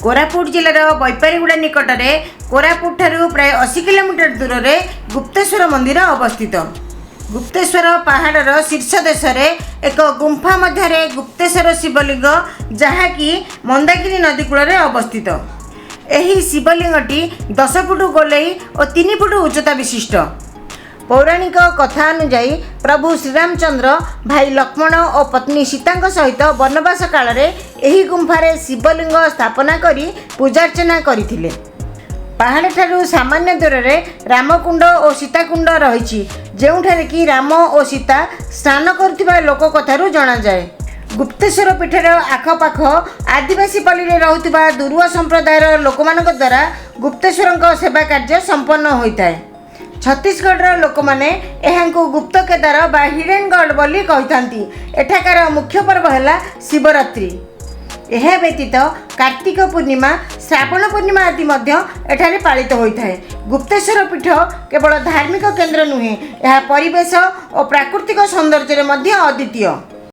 କୋରାପୁଟ ଜିଲ୍ଲାର ବୈପାରିଗୁଡ଼ା ନିକଟରେ, କୋରାପୁଟ ଠାରୁ ପ୍ରାୟ 80 କିଲୋମିଟର ଦୂରରେ ଗୁପ୍ତେଶ୍ୱର ମନ୍ଦିର ଅବସ୍ଥିତ। ଗୁପ୍ତେଶ୍ୱର ପାହାଡ଼ର ଶୀର୍ଷ ଦେଶରେ ଏକ ଗୁମ୍ଫା ମଧ୍ୟରେ ଗୁପ୍ତେଶ୍ୱର ଶିବଲିଙ୍ଗ, ଯାହାକି ମନ୍ଦାକିନୀ ନଦୀ କୂଳରେ ଅବସ୍ଥିତ। ଏହି ଶିବଲିଙ୍ଗଟି 10 ଫୁଟ ଗୋଲେଇ ଓ 3 ଫୁଟ ଉଚ୍ଚତା ବିଶିଷ୍ଟ। ପୌରାଣିକ କଥା ଅନୁଯାୟୀ, ପ୍ରଭୁ ଶ୍ରୀରାମଚନ୍ଦ୍ର ଭାଇ ଲକ୍ଷ୍ମଣ ଓ ପତ୍ନୀ ସୀତାଙ୍କ ସହିତ ବନବାସ କାଳରେ ଏହି ଗୁମ୍ଫାରେ ଶିବଲିଙ୍ଗ ସ୍ଥାପନା କରି ପୂଜାର୍ଚ୍ଚନା କରିଥିଲେ। ପାହାଡ଼ଠାରୁ ସାମାନ୍ୟ ଦୂରରେ ରାମକୁଣ୍ଡ ଓ ସୀତାକୁଣ୍ଡ ରହିଛି, ଯେଉଁଠାରେ କି ରାମ ଓ ସୀତା ସ୍ନାନ କରୁଥିବା ଲୋକକଥାରୁ ଜଣାଯାଏ। ଗୁପ୍ତେଶ୍ୱର ପୀଠର ଆଖପାଖ ଆଦିବାସୀ ପଲ୍ଲୀରେ ରହୁଥିବା ଦୁରୁଆ ସମ୍ପ୍ରଦାୟର ଲୋକମାନଙ୍କ ଦ୍ୱାରା ଗୁପ୍ତେଶ୍ୱରଙ୍କ ସେବା କାର୍ଯ୍ୟ ସମ୍ପନ୍ନ ହୋଇଥାଏ। ଛତିଶଗଡ଼ର ଲୋକମାନେ ଏହାଙ୍କୁ ଗୁପ୍ତ କେଦାର ବା ହିଡେନ୍ ଗଡ୍ ବୋଲି କହିଥାନ୍ତି। ଏଠାକାର ମୁଖ୍ୟ ପର୍ବ ହେଲା ଶିବରାତ୍ରି। ଏହା ବ୍ୟତୀତ କାର୍ତ୍ତିକ ପୂର୍ଣ୍ଣିମା, ଶ୍ରାବଣ ପୂର୍ଣ୍ଣିମା ଆଦି ମଧ୍ୟ ଏଠାରେ ପାଳିତ ହୋଇଥାଏ। ଗୁପ୍ତେଶ୍ୱର ପୀଠ କେବଳ ଧାର୍ମିକ କେନ୍ଦ୍ର ନୁହେଁ, ଏହା ପରିବେଶ ଓ ପ୍ରାକୃତିକ ସୌନ୍ଦର୍ଯ୍ୟରେ ମଧ୍ୟ ଅଦ୍ୱିତୀୟ।